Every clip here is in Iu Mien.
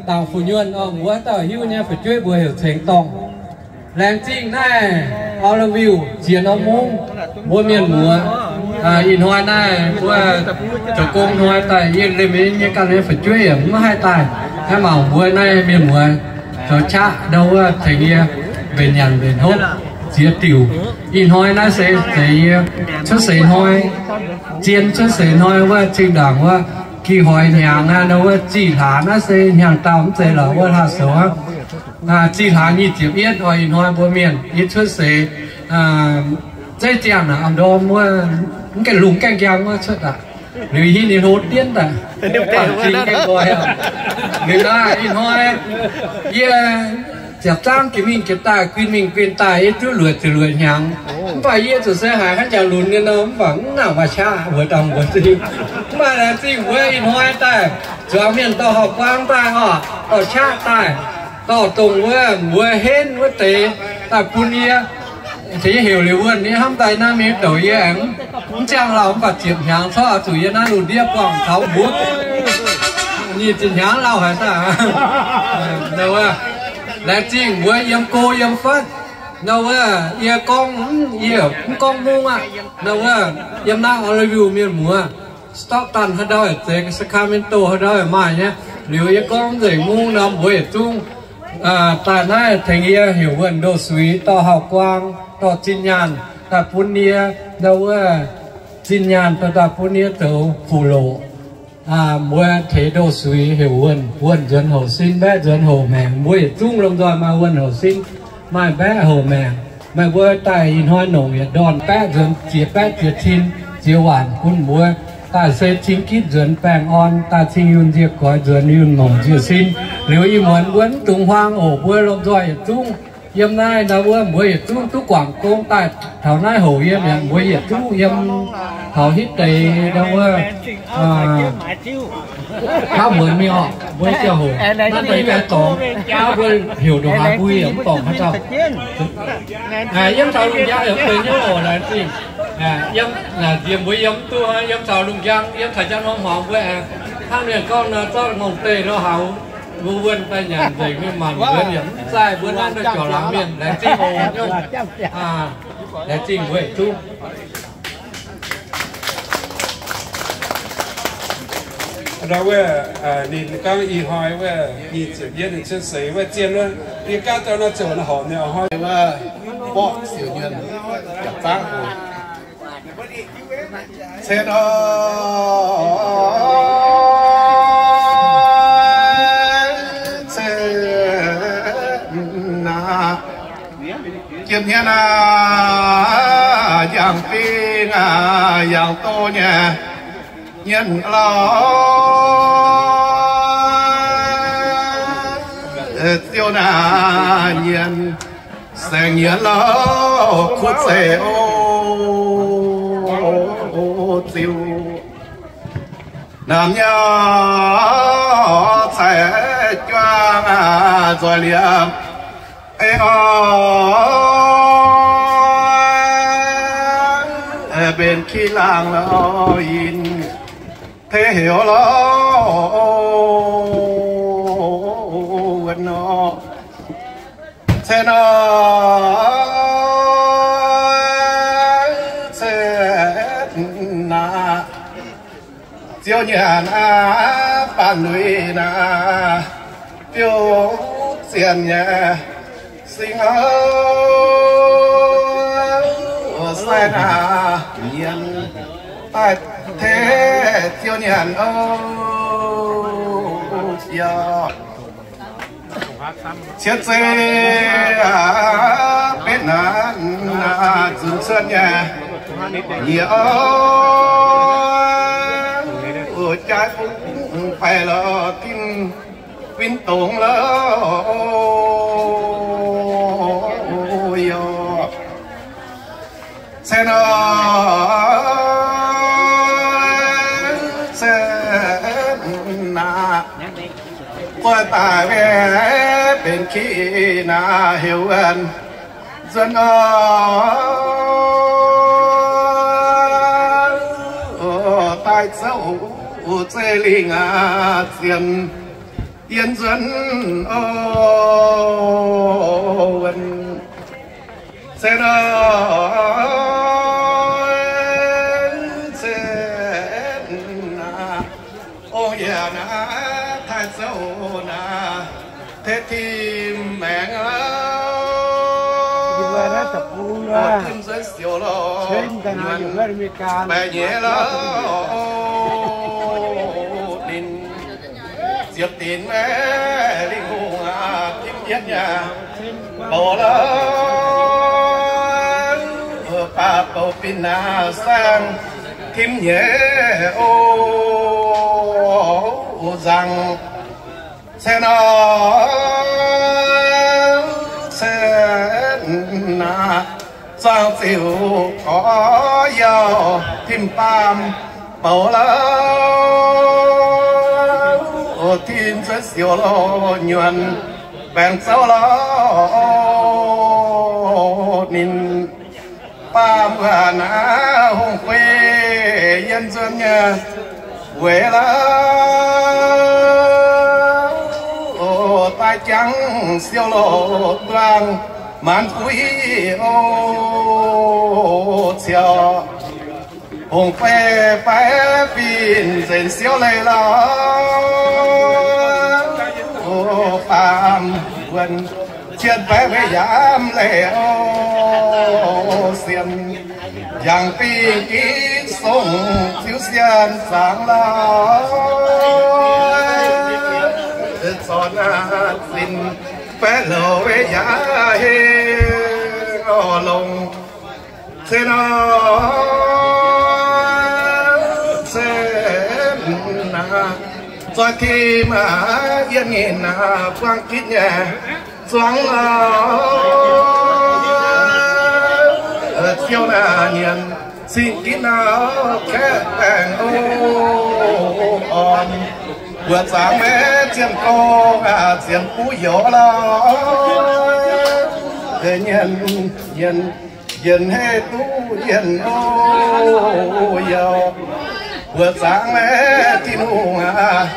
Dauh fu'nyuonh oc, mbuo dauh hiuv nyei fu'jueiv mbuo heuc Ceng Dorngh. Laengz zingh naaiv Olive View ziex norm mungv mbuo mienh muoz. Ih hnoi naaiv mbuo zoux gong hnoi daaih, yie liemh nyei ganh nyei fu'jueiv yaac mv haih daaih. Naaiv mangc mbuo naaiv mienh muoz zoux qaqv ndau wuov tengx yie mbenc nyanc mbenc hopv ziex diuc. Ih hnoi naaiv se zeiz yie cuotv seix hnoi, zien cuotv seix hnoi wuov zinh ndaangc wuov Ging-hoix hnyangx aqv, ndau wuov zih hlaax naaiv se hnyangx-daauh mv zeiz lorqc, wuov hlaax-soux aqv. Zih hlaax nyic ziepc yietv oix ih hnoi mbuo mienh yie cuotv seix. Zeiv ziangh naaic am ndorm wuov mv gaengh lungh gaengh njang wuov cuotv aqv. Liuz yie hiuv ninh hlo dienv daaih, mv baac zingh gaengh nqoi aqv. Liuz naaiv ih hnoi yie ziepc zangv jiex mingh jiex daaih, guin mingh guin daaih, yie duqv luoqc ziepc luoqc hnyangx. Mv baac yie zuqc se haiz hnangv jaax lunx nyei nor, mv baac mv nangc maaih qaqv mbuox dauh mbuox zingh. Mv baac laengz zingh mbuo ih hnoi daaih zuangx mienh dorh hauv-guaang daaih oc, dorh qaqv daaih, dorh dongh wuov mbuox henv wuov deix daaih bun yie. Tengx yie heuc liuz wuonh yie hnamv daaih naaiv mingh douc yie aengx mv ziangh lauh, mv baac ziepc hnyangx corc zuqc yie naaiv lungh ndiev buangh taux mbuo nyic ziepc hnyangx lauh haic daaih. Laengz zingh mbuo yiem go yiem fatv. Ndau wuov yie gorngv, yie mv gorngv mungv aqv. Ndau wuov yiem naaiv Olive View mienh muoz, Stockton haaix ndau yaac zeiz, Sacramento haaix ndau yaac maaih nyei. Liuz yie gorngv nzengc mungv nor mbuo yietc zungv daaih naaiv tengx yie heuc wuonh ndoh suix dorh hauv-guaang, dorh zinh nyaanh daaih bun yie. Ndau wuov zinh nyaanh dorh daaih bun yie zoux fuqv-loqc. Mbuo teix ndoh suix heuc wuonh, wuonh nzuonx houc sin, mbaeqv nzuonx houc maengc. Mbuo yietc zungv lomh nzoih maaih wuonh houc sin, maaih mbaeqv houc maengc. Meih mbuo daaih ih hnoi nongc yietc ndorn baeqv nzuonx ziex baeqv ziex cin ziex waanc bun mbuo. Daaih se cing gitv nzuonx baengh orn, daaih cing yunh nziec goix nzuonx yunh mouc nziec sin. Liuz ih muonz mbuo mv dungx huaang oc, mbuo lomh nzoih yietc zungv yiem naaiv ndau wuov mbuo yietc zungv duqv guangc gong daaih taux naaiv houc yie mi'aqv. Mbuo yietc zungv yiem taux hitv deix ndau wuov, aa, kaav muonz mingh oc, mbuo ziangh hoc naaiv deix gaengh dorngx, mbuo heuc ndongc haaix mbui yaac mv dorngc haaix dauh. Yiem taux lungh njang yaac mv benx hnyouv oc, laengz zingh. Yiem, nziex mbuo yiem mv duqv, yiem taux lungh njang, yiem taux njang norm hmuangx mbuo aengx hnangv mienh gorngv nor, zorqv ngongh deic lo haux mbuo wuonh daaih nyanc nzengc mingh maanc nzuonx yaac mv zaih mbuo naaiv nor jauv laangz mienh. Laengz zingh oc, laengz zingh mbuo yietc zungv. Ndau wuov, ninh gorngv ih hnoi wuov nyic ziepc yietv ninh cuotv seix wuov zien wuov, yie gaav dauh nor ziouc horpc nyei hnoi wuov, borqv siouc nyuonh, yaac zangv oc. Cen oc, cen aqv. Jiem hmien aac, yangh bing aac, yangh doz nyei hmien lauh, ziouc naaic nyienx, saeng nyienx lauh, kuv zeiz o, ziouc Namh nyei cai juang nzoih liemh, ei oc, benx ki laangh lorh yinh, tei heuc lorh wuonh nor, cen nor, cen naaic. Ziouv nyanc aqv, baanh lui naaic, biouv zienh nyei sing aqv, sai naaic nyienx daaih tei ziouv nyanc oc, yaac Cien zei aqv, benx naaiv nzunc cuotv nyei, yie oc, jaaix fungx faix lorh tin win dongz lorh, yaac cen oc, cen naaic. Guoqv daaih mbenc ki naaic heuc wuonh nzuonx oc, daaih zouv zeiv lingh aqv, zienh Yie nzuonx o, wuonx se nor, se naaiv, ong yie naaiv taaih zouv naaiv, teh tim maengx aqv. Tim nzuonx siouc lorh, nyuonh baeqc nyei lorh, ninh ziepc dinc maiv lingh hungh aqv, tim yietv nyei bouc lorh, baac bouc fih naaiv saeng, tim nyeiz o, nzangc se nor, se naaiv, zuangx ziouc gorx yaac tim baamh bouc lorh, tim nzuonx siouc lorh, nyuonh baengx zouv lorh, ninh baamh wuov naaiv hungh guei yie nzuonx nyei weic lorh, daaih jangx siouc lorh duangh maanc buiv o, ciouc hungh guei baeqv fih nzenc siouc leiz lorh, baamh wuonc jien baeqv weic yaac mv leiz o, sienx yangh bingh gitv songx ziux sienx zaangc lorh, zornc zinh baeqv louc weic yaac hengx longx se nor, se naaiv, zoih tim yienh ninh buangh gitv nyei zuangx lorh, ziouc naaiv nyienx cing gitv naaiv kaeqv baengc o, orn mbuoqc zaangc maiv zienh gong, zienx buv youz lorh, nyienx, nyienx, nyienx hei duqv nyienx o, youz mbuoqc zaangc maiv Tin-Hungh aqv,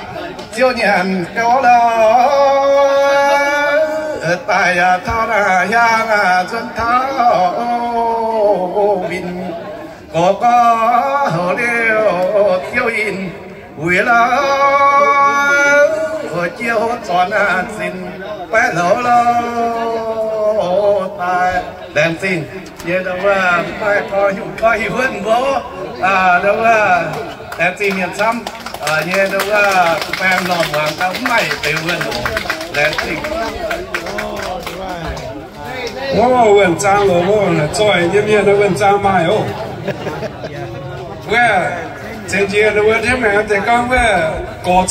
ziouc nyanc gauh lorh, daaih yaac taux naaiv hiaang aqv, nzuonx taux winh gorx gorx houc liouh ziouc yinh wuic lorh, jiex houc zornc zinh baeqv louc lorh, daaih laengz zingh nyei ndau wuov, mv maaih gorx hnyouv gorx hiuv wuonv mbuo, ndau wuov, laengz zingh mienh camv nyei ndau wuov, baeng normh muangx gauh mv maaih deix wuonv oc. Laengz zingh. Wuov wuonh zaang loz, wuov zoih nyei mienh wuonh zaang maaih oc. Wuov, ceng jiex wuov, hnamv maengx deix gorngv wuov, gorx